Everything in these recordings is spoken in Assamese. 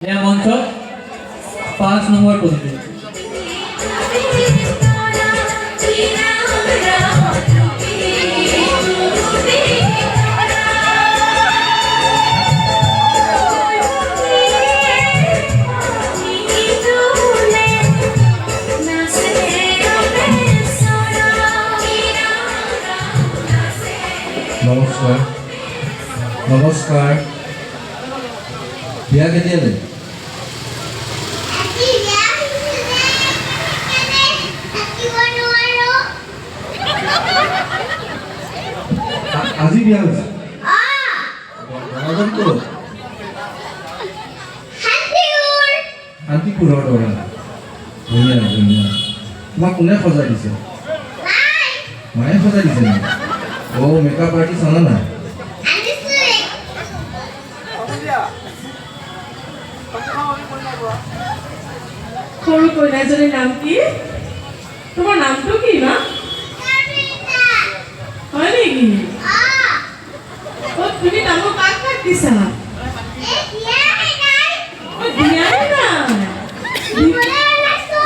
এয়া মঞ্চত 5 নম্বৰ পদূলি। নমস্কাৰ, নমস্কাৰ। বিয়া কেতিয়ালৈ? আজি বিয়া হৈছে, সেইকাৰণে থাকিব নোৱাৰো। আজি বিয়া হৈছে? অ। দৰাজন ক'ত? শান্তিপুৰ। শান্তিপুৰৰ দৰা। ধুনীয়া ধুনীয়া। তোমাক কোনে সজাই দিছে? মাই। মায়ে সজাই দিছে নেকি? অ', মেকআপ আৰ্টিষ্ট অনা নাই? আনিছো। সৰু কইনাজনীৰ নাম কি? তোমাৰ নামটো কি মা? কবিতা। হয় নেকি? অ। অ, তুমি তামোল কাক কাক দিছা? এই দিয়াহে নাই। অ, দিয়াই নাই? দিবলৈ ওলাইছো।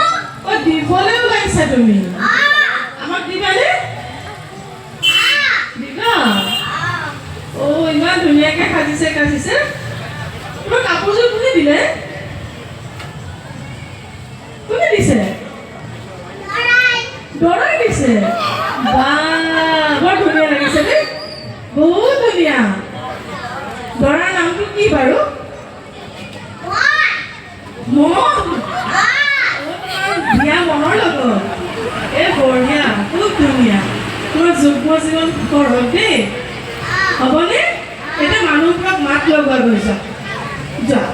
অ, দিবলৈ ওলাইছা তুমি? অ। আমাক দিবানে? অ। দিবা? অ, ইমান ধুনীয়াকে সাজিছে কাজিছে। তোমাৰ কাপোৰযোৰ কোনে দিলে? কোনে দিছে? দৰাই। দৰাই দিছে। বা, বৰ ধুনীয়া লাগিছে দেই, বহুত ধুনীয়া। দৰাৰ নামটো কি বাৰু? মই। মন? অ। বিয়া মনৰ লগত। এই বঢ়িয়া, খুব ধুনীয়া। তোমাৰ যুগ্ম জীৱন সুখৰ হওক দেই। অ। হ'বনে? এতিয়া মানুহবোৰক মাত লগোৱা গৈ, যোৱা যোৱা।